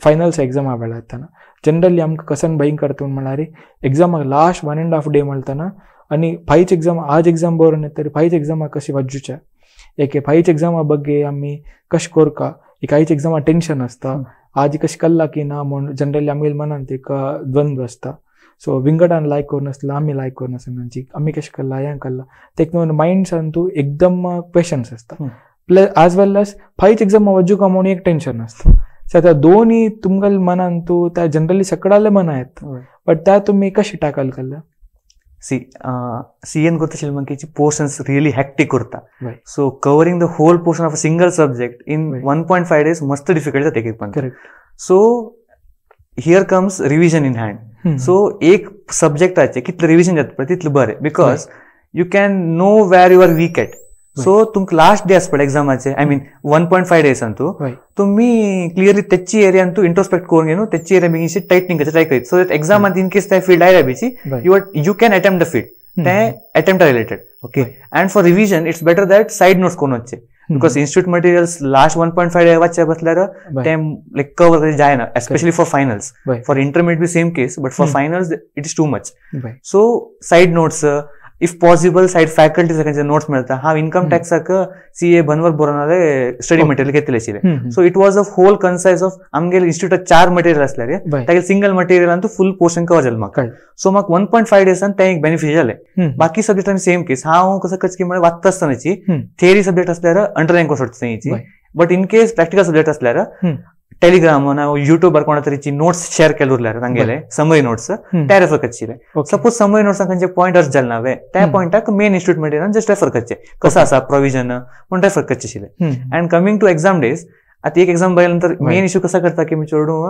फायनल्स एग्जामा वेळार येतना जनरली आमकां कसन भंय करता म्हणल्यार एग्जामाक लास्ट 1.5 डे मेळटना आनी फायच एग्जाम आज एग्जाम बरोवन येतरी फायच एग्जामाक कशी वाजूचे एके फायच एग्जामा ಬಗ್ಗೆ आमी कशें करका, एक आयच एग्जामा टेन्शन आसता आज कशें कल्ला की ना म्हूण जनरली आमगेले मनांत एक द्वंद्व आसता. सो विंगडान लायक करून आसला आमी लायक करून आसना आमी कशें कल्ला हें कल्ला ते एक मायंड्सान तूं एकदम क्वेशन्स आसता, प्लस एज वेल एज फायच एग्जामा वजुका म्हणून एक टेन्शन आसता. सो त्या दोन्ही तुमगेले मनान तूं त्या जनरली सगळ्याले मना येता, बट त्या तुमी कशी टॅकल केल्या? सी सीएन करता आशिल्ले म्हाका पोर्शन्स रियली हॅक्टीक उरता, so covering the whole portion of a single subject in 1.5 days मस्त डिफिकल्ट जाता एक एक पण. So here comes revision in hand. So एक सब्जेक्टाचे कितलें रिविजन जाता पळय तितलें बरें, because you can know where you are weak at. So तुमकां लास्ट डे आसता पळय एग्जामाचे, I mean 1.5 डेसान तूं तुमी क्लियरली तेची एरियान तूं इंट्रोस्पेक्ट करून घेवन तेची एरिया बेगीनशी टायटनींग करचें ट्राय करीत, सो that एग्जामान इन केस ते फिल्ड आयल्या बेची you can attempt the field, ते अटेम्प्टा related. Okay, and for revision it's better that side notes करून वचचे, because institute materials last 1.5 day वाचचे बसल्यार ते लायक कवर जायना, especially for finals. For intermediate be same case, but for finals it is too much. So side notes if possible side faculty खंयचे नोट्स मेळटा. हांव इन्कम टॅक्साक सीए बनवर बरोवनाले स्टडी मटेरियल घेतलें आशिल्लें, so it was a whole concise of आमगेले इन्स्टिट्यूटात 4 मटेरियल आसल्यार तागेले सिंगल मटेरियलान तूं फूल पोर्शन कवर जालें म्हाका. सो म्हाका 1.5 डेसान तें एक बेनिफीट जालें. बाकी सब्जेक्टान सेम केस, हांव कसो करचें की म्हळ्यार वाचता आसतनाची थेरी सब्जेक्ट आसल्यार अंडरलायन करून सोडटा थंयची, but in case practical subject आसल्यार टेलिग्राम ना युट्यूबार कोणा तरीची नोट्स शेअर केले उरल्यार तांगेले समरी नोट्स ते रेफर करचे. सपोज समरी नोट्सां खंयचे पॉयंट जाले ना वे त्या पॉयंटाक main institute material just refer करचे, कसो आसा प्रोविजन म्हूण रेफर करचे आशिल्लें. And coming to exam days, आतां एक एग्जाम बरयल्या नंतर मेन इशू कसा करता की मी चेडूं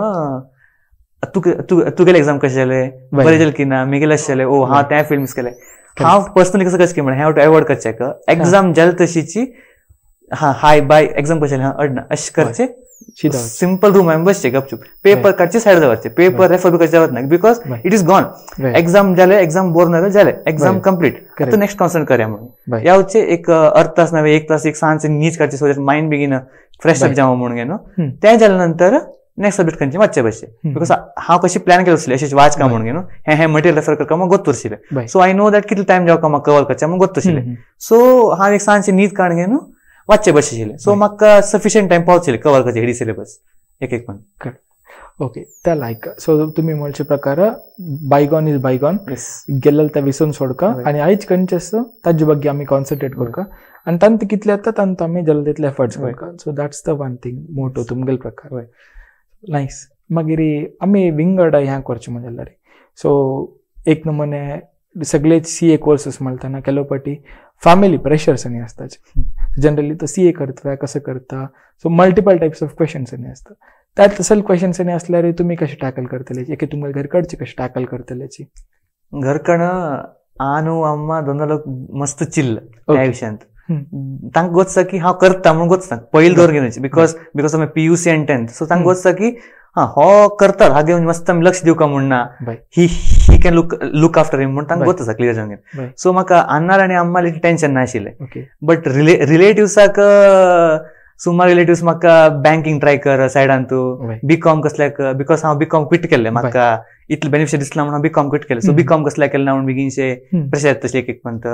तुगेले एग्जाम कशें जालें, बरें जालें की ना, मेगेलें अशें जालें, ओ हांव तें फील्ड मिस केलें. हांव पर्सनली कसं कशें म्हणलें हें एवॉयड करचें, एग्जाम जालें तशीची हा हाय बाय एग्जाम कशें जालें अडना अशें करचें, सिंपल रूम आमी बसचे गपचूप, पेपर काडचे सायड दवरचे, पेपर रेफर बी करचे ना because it is gone. Exam जालें, एग्जाम बोर जालें, जालें एग्जाम कंप्लीट, आतां नेक्स्ट कॉन्संट्रेट करया म्हणून यावचे एक अर्द तास नव्हे एक तास एक सांजचे नीज काडचे सो that mind बेगीन फ्रेश अप जावं म्हणून न्हू. तें जाल्या नंतर नेक्स्ट सब्जेक्ट खंयचे वाचचे बसचे, because हांव कशी प्लॅन केलं आसलें अशें वाच का म्हणून न्हू, हें हें मटेरियल रेफर करता म्हाका गोत्त आशिल्लें. सो I know that कितले टायम जावं म्हाका कवर करचें म्हाका गोत्त आशिल्लें. सो हांव एक सांजचे न्हीद काडून न्हू वाचचे बसचे आशिल्लें. सो म्हाका सफिशियंट टायम पावचेलें कवर करचें हेडी सिलेबस एक एक पण. ओके, त्या लायक सो तुमी म्हणचे प्रकार बायगॉन is bygone, गेल्लें तें विसरून सोडका आनी आयज खंयचें आसा ताजे ಬಗ್ಗೆ आमी कॉन्सन्ट्रेट करका आनी तांत कितलें जाता तांत आमी जाता तितले एफर्ट्स करका. So that's the one thing motto तुमगेले प्रकार. नायस. मागीर आमी विंगड हें करचें म्हण जाल्यार सो एक नमुने सगळे सी ए कोर्सीस म्हणतना ಕೆಲವು पाटी फॅमिली प्रेशर्स आनी आसता जनरली, तो सी ए करता कसं करता, so multiple types of questions आनी आसता. त्यात तसले क्वेश्चन्स आनी आसल्यार तुमी कशें टॅकल करतले, एके तुमकां घरकडचे कशें टॅकल करतल्याची? घरकडं आनू अम्मा दोन लोक मस्त चिल्ल त्या विशयांत, तांकां गोत्सा की हांव करता म्हणून गोत्सा पयलीं दवर घेवची because because of my P U C and tenth. So तांकां गोत्सा की हा हो करता हा घेवन मस्त आमी लक्ष दिवका म्हूण ना, he he can look look after him म्हूण तांकां गोत आसा क्लियर जावन घेवन. सो म्हाका अन्नार आनी अम्मा टेंशन नाशिल्लें. बट रिलेटिव्साक सुमार रिलेटिव्स म्हाका बँकिंग ट्राय कर सायडान तूं बी कॉम कसल्याक, because हांव बी कॉम क्विट केल्लें, म्हाका इतलें बेनिफिशियल दिसलां म्हणून हांव बी कॉम क्विट केलें. सो बी कॉम कसल्याक केलें ना म्हणून बेगीनशे प्रेशर येता तशें एक एक पंत.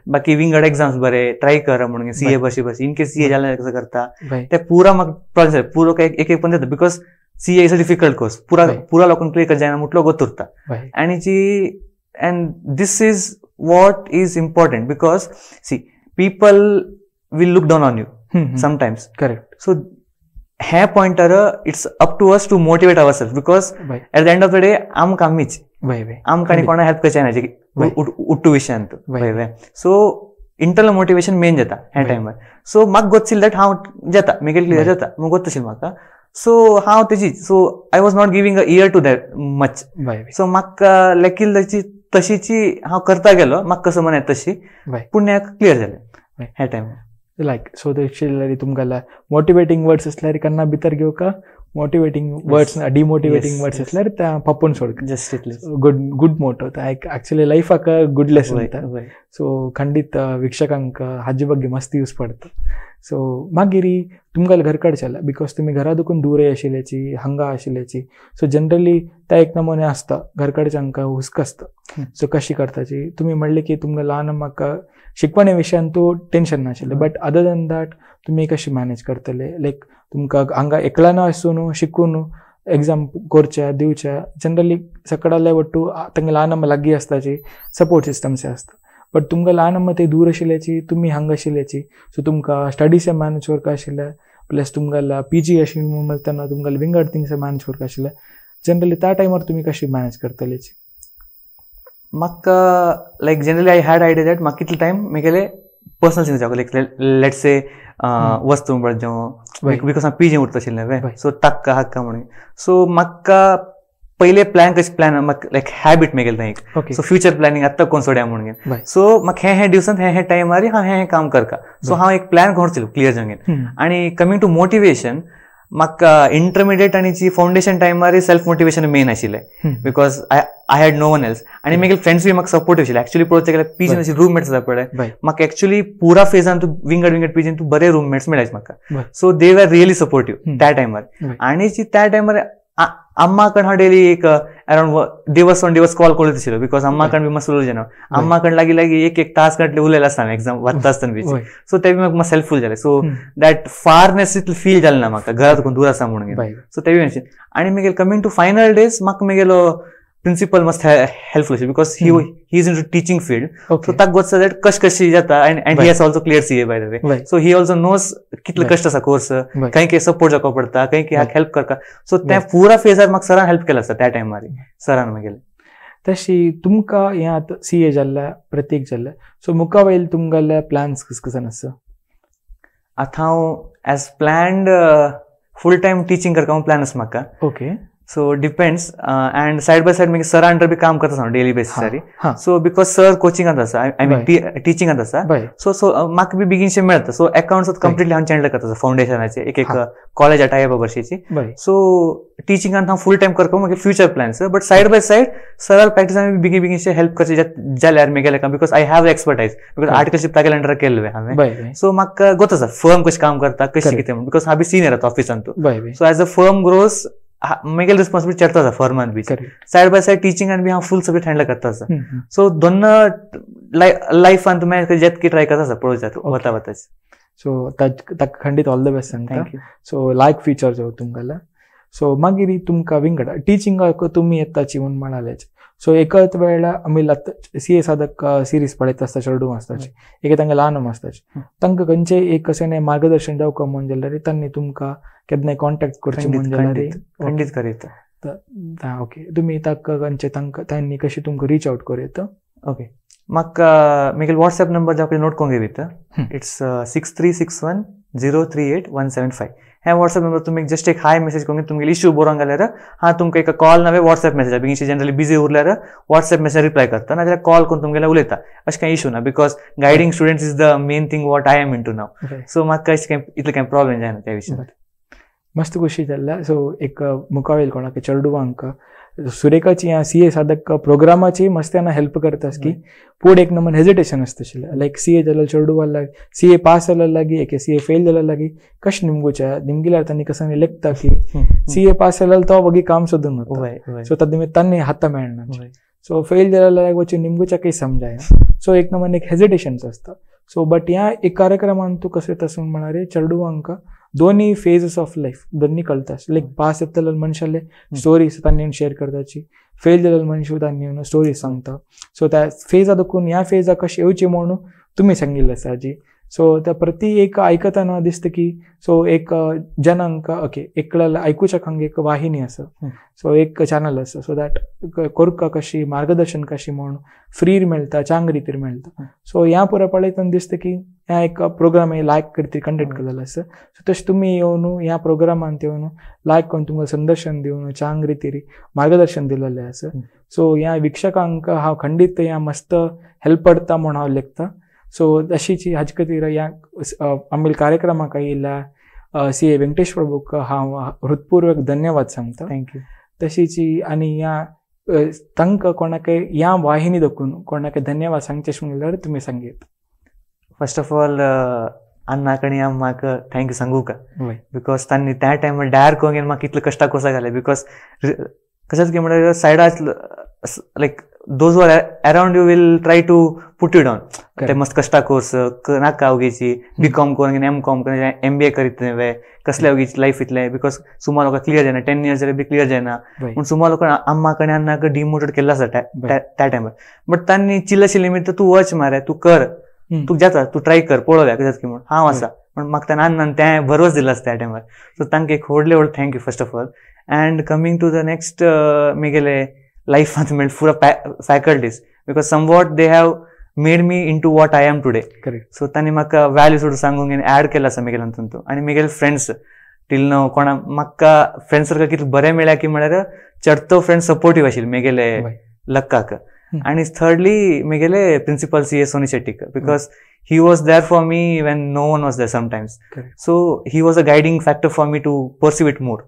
बाकी विंगड एग्जाम्स बरे ट्राय कर म्हणून सी ए बशी बशी इन केस सी ए जालें कसं करता ते पुरा म्हाका प्रॉब्लेम पुरो एक एक पंत येता because C A is a difficult course, पुरा पुरा लोकांक क्लियर कर जायना म्हटलो गोत उरता. आनी जी and this is what is important because see people will look down on you sometimes. Correct. So हे pointer it's up to us to motivate ourselves because at the end of the day आमकां आमीच, आमकां आनी कोणा हेल्प करचें ना उट्टू विशयांत. सो इंटरनल मोटिवेशन मेन जाता ह्या टायमार. सो म्हाका गोतशील that हांव जाता मेगेल क्लियर जाता म्हाका गोत आशिल्लें म्हाका. सो हांव तेजी so I was not giving a ear to that much. So म्हाका लेकील ताची तशीची हांव करता गेलो म्हाका कसं म्हण तशी पूण क्लियर जालें ह्या टायमार. लायक सो ते तुमकां मोटिवेटिंग वर्ड्स असल्यार केन्ना भितर घेवका, मोटिवेटिंग वर्ड्स डिमोटिवेटिंग वर्ड्स असल्यार ते पपून सोडका. जस्ट गुड गुड मोटो एक्चुअली लायफाक गुड लेसन येता. सो खंडीत वीक्षकांक हाजे ಬಗ್ಗೆ मस्त यूज पडता. सो मागीर तुमकां घरकडच्याला because तुमी घरा दुखून दूर आशिल्ल्याची हांगा आशिल्ल्याची, सो जनरली त्या एक नमुने आसता घरकडच्यांक हुस्को आसता. सो कशी करताची तुमी म्हणले की तुमकां ल्हान म्हाका शिकवणे विशयान तूं टेंशन नाशिल्लें, बट अदर दॅन that तुमी कशी मॅनेज करतले लायक तुमकां हांगा एकल्यान आसून शिकून एग्जाम करच्या दिवच्या जनरली सकडाले वट्टू तांकां ल्हान अम्मा लागीं आसताची सपोर्ट सिस्टम्स आसता, बट तुमकां ल्हान अम्मा ते दूर आशिल्ल्याची तुमी हांगा आशिल्ल्याची, सो तुमकां स्टडीस मॅनेज करपा आशिल्लें प्लस तुमकां पी जी आशिल्लें म्हणतना तुमकां विंगड थिंग्स मॅनेज करपा आशिल्लें, जनरली त्या टायमार तुमी कशी मॅनेज करतल्याची? म्हाका like generally I had idea that म्हाका कितलो टायम मेगेले पर्सनल थिंग्स जावं लायक let's say वस्तू म्हणपाक जावं because हांव पी जी उरता आशिल्लें सो ताक्का हाक्का म्हणून. सो म्हाका पयले प्लॅन कशें प्लॅन म्हाका लायक हॅबीट मेगेलें तें एक सो फ्युचर प्लॅनिंग आत्तां कोण सोड्या म्हणून. सो म्हाका हें हें दिवसान हें हें टायमार हांव हें हें काम करता. सो हांव एक प्लॅन करून क्लियर जावन. आनी कमींग टू मोटिवेशन म्हाका इंटरमिडिएट आनी जी फावंडेशन टायमार सेल्फ मोटिवेशन मेन आशिल्लें because I had no one else. आनी मागीर फ्रेंड्स बी म्हाका सपोर्ट आशिल्ले. एक्चुअली पळोवचें गेल्यार पीजीन अशी रूममेट्स आसा पळय म्हाका एक्चुअली पुरा फेजान तूं विंगड विंगड पीजीन तूं बरे रूममेट्स मेळ्ळे म्हाका. So they were really supportive त्या टायमार. आनी जी त्या टायमार अम्मा कडेन हांव डेली एक अरावंड दिवस ऑन दिवस कॉल करूत आशिल्लो because अम्मा कडेन बी मस्त उलोवचें ना, अम्मा कडेन लागीं लागीं एक एक तास कडेन उलयलें आसता एग्जाम वता आसतना बी. सो ते बी म्हाका मातशें हेल्पफूल जालें. सो that फारनेस इतलें फील जालें ना म्हाका घरात दूर आसा म्हणून. सो ते बी आनी मागीर कमींग टू फायनल डेज म्हाका मागेलो प्रिंसिपल मस्त हेल्पफुल आशिल्लो because he is into teaching field. So ताका गोत्सा that कश कशी जाता and he has also clear C A by the way. So he also knows कितलो कश्ट आसा कोर्स, खंय खंय सपोर्ट जावपा पडटा, खंय खंय हेल्प करता. सो त्या पुरा फेजार म्हाका सरान हेल्प केला आसा त्या टायमार सरान मागीर. तशी तुमकां हें आतां सी ए जाल्ल्या प्रतीक जाल्ल्या, सो मुखा वयल तुमगेले प्लॅन्स कस कसन आसा? आतां हांव एज प्लॅन्ड फुल टायम टिचींग करता प्लॅन आसा म्हाका. Okay. So depends and side by side मागीर सरा अंडर बी काम करता हांव डेली बेसिसारी. सो because sir कोचिंगांत आसा, I mean टिचिंगांत आसा, सो सो म्हाका बी बेगीनशें मेळटा. सो अकाउंट्स कंप्लिटली हांव हँडल करता फावंडेशनाचे एक एक कॉलेज टायप भशेची. सो टिचिंगांत हांव फूल टायम करता मागीर future plans, but side by side सराल प्रॅक्टिसान बेगीन बेगीनशें हेल्प करचें जाल्यार मेगेलें काम, because I have expertise, because articleship तागेले अंडर केल्लें हांवें. सो म्हाका गोत आसा फर्म कशें काम करता कशें कितें म्हणून, because हांव बी सिनियर आतां ऑफिसान. So as a firm grows मेगेली रिस्पॉन्सिबिलिटी चडता आसा फर्मान बी. सायड बाय सायड टिचिंगान बी हांव फूल सब्जेक्ट हँडल करता आसा. सो दोन लायफान तुमी जितकी ट्राय करता आसा पळोवच्या वता वताच. सो ताका खंडीत ऑल the best सांगता. सो लायक फ्युचर जावं तुमकां. सो मागीर तुमकां विंगड टिचिंगाक तुमी येताची म्हूण म्हणालेच. सो एकच वेळा आमी सी ए साधक सिरीज पळयता आसता चेडूं आसताची, एक तांकां ल्हान आसताची, तांकां खंयचें एक कशें मार्गदर्शन जावका म्हूण जाल्यार तांणी तुमकां केन्नाय कॉन्टेक्ट करचें म्हूण जाल्यार खंडीत करीत. ओके, तुमी ताका खंयचे तांकां तांणी कशें तुमकां रीच आवट करूं येता? ओके, म्हाका म्हगेलो वॉट्सएप नंबर जावं नोट करून घेवीत. It's 6361 038 175. हे वॉट्सएप नंबर तुमी जस्ट एक हाय मेसेज करून तुमगेली इश्यू बरोवन घाल्यार हांव तुमकां एक कॉल नावे वॉट्सएप मेसेज, बेगीनशे जनरली बिजी उरल्यार वॉट्सएप मेसेज रिप्लाय करता, नाजाल्यार कॉल करून तुमगेले उलयता. अशें कांय इश्यू ना, because guiding students is the main thing what I am into now. So म्हाका अशें कांय इतलें कांय प्रॉब्लेम जायना त्या विशयान. मस्त खुशी जाल्ल्या. सो एक मुखावेल कोणाक चेडवांक सुरेखाची ह्या सी ए साधक प्रोग्रामाची मस्त हेल्प करता की पूण एक नंबर हेजिटेशन आसता, लायक सी ए जाल्यार चेडवा लागी, सी ए पास जाल्यार लागी, एक सी ए फेल जाल्यार लागी कशें निमगुचें निमगिल्यार तांणी कसं लेखता की सी ए पास जाल्यार तो वगी काम सोदून वता, सो तांणी तांणी हाता मेळना. सो फेल जाल्यार वचून निमगुच्या काही समजायना. सो एक नंबर एक हेजिटेशन आसता. सो बट ह्या एक कार्यक्रमान तूं कशें तसं म्हळ्यार चेडवांक दोन्ही फेजेस ऑफ लायफ दोन्ही कळटा. लायक पास येतले मनशाले स्टोरीज तांणी शेअर करताची, फेल जाल्ले मनशू तांणी स्टोरीज सांगता. सो त्या फेजा दाखोवन ह्या फेजा कशें येवची म्हणून तुमी सांगिल्लें आसा जी. सो त्या प्रति एक आयकतना दिसता की सो एक जनांक ओके एकल्या आयकुच्या खांग एक वाहिनी आसा, सो एक चॅनल आसा, सो that कोरका कशी मार्गदर्शन कशी म्हणून फ्री मेळटा, चांग रितीर मेळटा. सो ह्या पुरा पळयतना दिसता की ह्या एक प्रोग्राम हे लायक करती कंडक्ट केलेलो आसा. सो तशें तुमी येवन ह्या प्रोग्रामांत येवन लायक करून तुमकां संदर्शन दिवन चांग रितीर मार्गदर्शन दिलेलें आसा. सो ह्या वीक्षकांक हांव खंडीत ह्या मस्त हेल्प पडटा म्हूण हांव लेखता. सो अशीची हाजे खातीर ह्या आमगेल्या कार्यक्रमाक आयिल्ल्या सी ए वेंकटेश प्रभूक हांव हृत्पूर्वक धन्यवाद सांगता. Thank you. तशीची आनी ह्या तांकां कोणाकय ह्या वाहिनी दाखोवन कोणाकय धन्यवाद सांगचे म्हणल्यार तुमी सांगीत. फर्स्ट ऑफ ऑल अण्णाक आनी अम्माक thank you सांगू का, because तांणी त्या टायमार डायर करून म्हाका इतले कश्टाक कोसा घाले. Because कशेंच की म्हणल्यार सायडाच like those are around you will try to put you down. ते मस्त कश्टा कोर्स नाका वगीची बी कॉम करून एम कॉम करून एम बी ए करीत वे कसले वगीची लायफ इतलें, because सुमार लोकांक क्लियर जायना, 10 इयर्स जाल्यार बी क्लियर जायना. पूण सुमार लोकांक अम्माक आनी अण्णाक डिमोटिवेट केल्लो आसा त्या टायमार. बट तांणी चिल्लशे लिमीट तूं वच मारे, तूं कर, तूं जाता, तूं ट्राय कर पळोवया कशें की म्हूण हांव आसा. पूण म्हाका ताणें अण्णान तें भरवस दिलो आसा त्या टायमार. सो तांकां एक व्हडलें व्हडलें thank you first of all. And coming to the next मेगेले लायफांत मेळ फुरा faculties, because somewhat they have made me into what I am today. So तांणी म्हाका व्हॅल्यू सोडून सांगूंक आनी ऍड केला आसा मेगेल्यान तातूंत. आनी मेगेले फ्रेंड्स टील now कोणा म्हाका फ्रेंड सर्कल कितलें बरें मेळ्ळ्या की म्हळ्यार चडतो फ्रेंड सपोर्टीव आशिल्ले मेगेले लक्काक. आनी थर्डली मेगेले प्रिंसिपल सी ए सोनी शेट्टीक, because he was there for me when no one was there sometimes. So he was a guiding factor for me to pursue it more.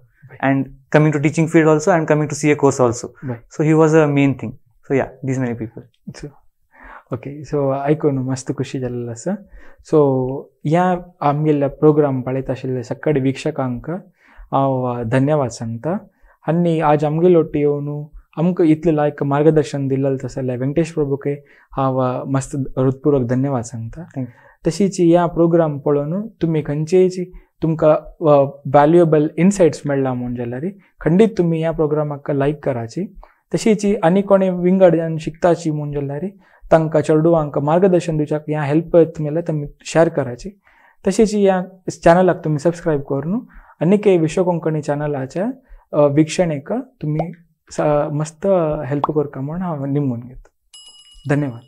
And coming to teaching field also and coming to CA course also. Right. So he was a main thing. So yeah, these many people. So, okay. So आयकून मस्त खुशी जाल्लें आसा. सो ह्या आमगेल्या प्रोग्राम पळयता आशिल्ल्या सगळे वीक्षकांक हांव धन्यवाद सांगता. आनी आज आमगेलो ಒಟ್ಟು येवन आमकां इतलें लायक मार्गदर्शन दिल्लें तशें जाल्यार वेंकटेश प्रभूक हांव मस्त हृत्पूर्वक धन्यवाद सांगता. तशीच ह्या प्रोग्राम पळोवन तुमी खंयचेय तुमकां व्हॅल्युएबल इनसायट्स मेळ्ळा म्हूण जाल्यार खंडीत तुमी ह्या प्रोग्रामाक लायक कराची. तशीच आनी कोणी विंगड शिकताची म्हूण जाल्यार तांकां चेडवांक मार्गदर्शन दिवच्याक ह्या हेल्प मेळ्ळ्यार तुमी शेअर कराची. तशीच ह्या चॅनलाक तुमी सबस्क्रायब करून आनीक विश्व कोंकणी चॅनलाच्या वीक्षणेक तुमी मस्त हेल्प करता म्हूण हांव निमून घेता. धन्यवाद.